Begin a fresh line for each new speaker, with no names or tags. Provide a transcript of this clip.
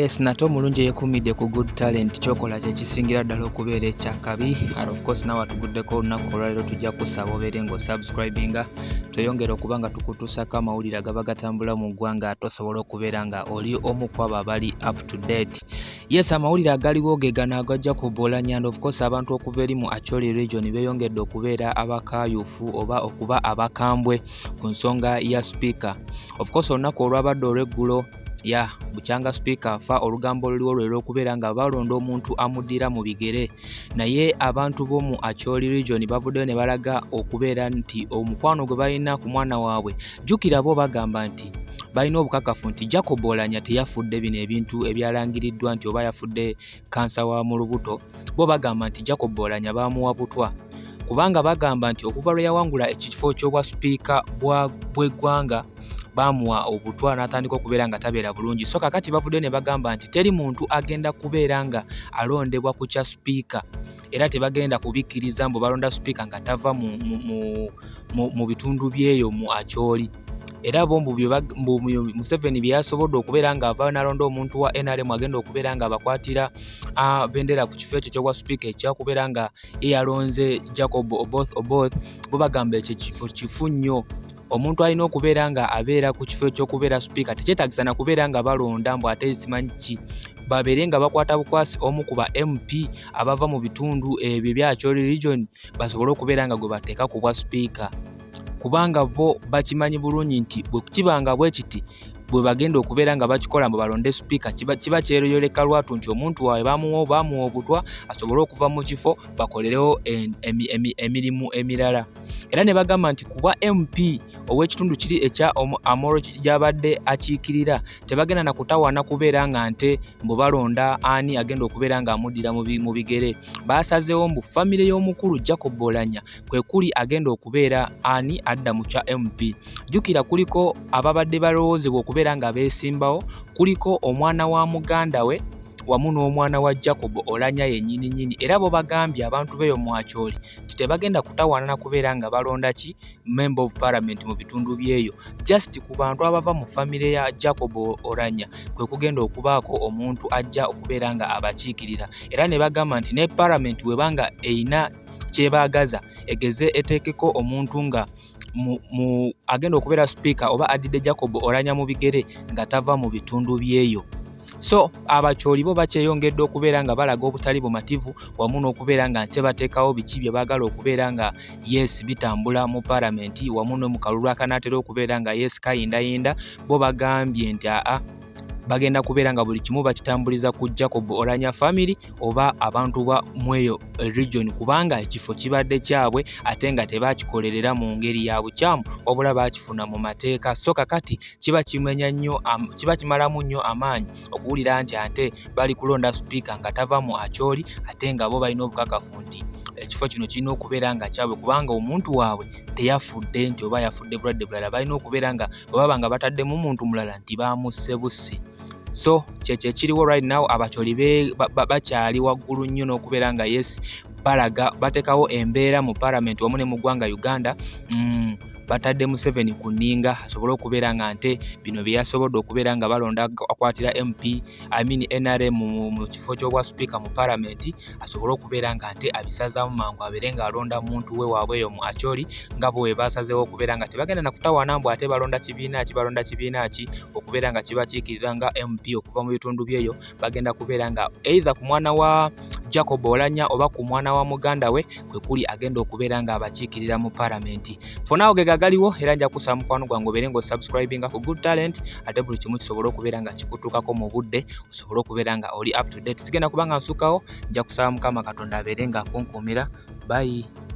Yes, nate omulungi eyeekuumidde ku Good Talent, kyokola kye kisingira ddala okubeera ekyakabi. And of course nawe atuguddeko olunaku olwaleero, tujja kusaba obeere ng'osubscribinga, tweyongere okuba nga tukutuusako amawulire agaba gatambula mu ggwanga, ate osobola okubeera nga oli omu ku abo abali up to date. Yes, amawulire agaliwo ge gano aga Jacob Oulanyah. And of course abantu okuva eri mu Acholi Region beeyongedde okubeera abakaayufu oba okuba abakambwe ku nsonga ya sipiika. Of course olunaku olwabadde olw'eggulo ya bukyanga sipiika afa, olugambo oluliwo lwe lw'okubeera nga balonda omuntu amuddira mu bigere, naye abantu b'omu Acholi Region bavuddeyo ne balaga okubeera nti omukwano gwe balina ku mwana waabwe. Jjukira bo bagamba nti balina obukakafu nti Jacob Oulanyah teyafudde bino ebintu ebyalangiriddwa nti oba yafudde kansa wa mu lubuto. Bo bagamba nti Jacob Oulanyah baamuwa butwa, kubanga bagamba nti okuva lwe yawangula ekifo ky'obwa sipiika bw'eggwanga, baamuwa obutwa n'atandika okubeera nga tabeera bulungi. So kakati bavuddeyo ne bagamba nti teri muntu agenda kubeera nga alondebwa ku kya sipiika, era tebagenda kubikkiriza mbu balonda sipiika nga tava mu bitundu byeyo mu Acholi. Era bo mbu Museveni bye yasobodde okubeera ng'avaayo n'alonda omuntu wa NRM agenda okubeera nga abakwatira bendera ku kifo ekyo ky'obwa sipiika, ekyakubeera nga ye yalonze Jacob Oboth Oboth, bo bagamba ekyo kifo kifu nnyo. Omuntu alina okubeera nga abeera ku kifo ekyokubeera sipiika tekyetaagisa na kubeera nga balonda mbu ate simanyi ki, babeere nga bakwata bukwasi omu ku ba MP abava mu bitundu ebyo ebya Acholi Region, basobole okubeera nga gwe bateeka ku bwa sipiika, kubanga bo bakimanyi bulungi nti bwe kibanga bwe kiti, bwe bagenda okubeera nga bakikola mbu balonde sipiika, kiba kyeyoleka lwatu nti omuntu waabwe bamuwa obutwa asobole okuva mu kifo bakolerewo emirimu emirala. Era ne bagamba nti kuba MP ow'ekitundu kiri ekya Amoro gy'abadde akiikirira, tebagenda na kutawaana kubeera nga nte mbu balonda ani agenda okubeera ng'amuddira mu bigere. Baasazeewo mbu famire y'omukulu Jacob Oulanyah kwe kuli agenda okubeera ani adda mu kya MP. Jjukira kuliko ababadde balowoozebwa okubeera nga beesimbawo, kuliko omwana wa muganda we wamu n'omwana wa Jacob Oulanyah yennyini nnyini. Era bo bagambye abantu b'eyo mu Acholi nti tebagenda kutawaana na kubeera nga balonda ki member of parliament mu bitundu byeyo, just ku bantu abava mu famire ya Jacob Oulanyah kwe kugenda okubaako omuntu ajja okubeera nga abakiikirira. Era ne bagamba nti ne parliament webanga eyina kyebaagaza, egeze eteekeko omuntu nga mu agenda okubeera sipiika oba addidde Jacob Oulanyah mu bigere nga tava mu bitundu byeyo. So Abacholi bo bakyeyongedde okubeera nga balaga obutali bumativu wamu n'okubeera nga nte bateekawo biki bye baagala okubeera nga yes bitambula mu palamenti wamu ne mu kalulu akanaatera okubeera nga yes kayindayinda. Bo bagambye nti aa, bagenda kubeera nga buli kimu bakitambuliza ku Jacob Oulanyah family oba abantu ba mweyo region, kubanga ekifo kibadde kyabwe ate nga tebakikolerera mu ngeri ya bukyamu, wabula bakifuna mu mateeka. So kakati kiba kimenya nnyo, kiba kimalamu nnyo amaanyi okuwulira nti ate bali kulonda sipiika nga tava mu Acholi, ate nga bo balina obukakafu nti ekifo kino kirina okubeera nga kyabwe, kubanga omuntu waabwe teyafudde nti oba yafudde bulwadde bulala. Balina okubeera nga bwe baba nga bataddemu muntu mulala nti bamusse bussi. So kyekyo ekiriwo right now. Abacholi bakyali waggulu nnyo n'okubeera nga yes balaga bateekawo embeera mu parliament wamu ne mu ggwanga Uganda. Batadde Museveni ku nninga asobole okubeera nga nte bino bye yasobodde okubeera nga balonda akwatira MP, I mean NRM, mu kifo ky'obwa sipiika mu parliament, asobole okubeera nga nte abisazaamu mangu, abeere ng'alonda muntu we waabwe eyo mu Acholi, nga bo bwe basazeewo okubeera nga tebagenda na kutawaana mbu ate balonda kibiina ki, balonda kibiina ki okubeera nga kibakiikirira nga MP okuva mu bitundu byeyo. Bagenda kubeera nga either ku mwana wa Jacob Oulanyah oba ku mwana wa muganda we kwe kuli agenda okubeera nga abakiikirira mu palamenti. For now ge gagaliwo, era nja kusaba mukwano gwange obeere ng'osubscribinga ku Good Talent, ate buli kimu kisobole okubeera nga kikutuukako mu budde, osobole okubeera nga oli up to date. Sigenda kuba nga nsukawo, nja kusaba Mukama Katonda abeere nga akunkuumira. Bye.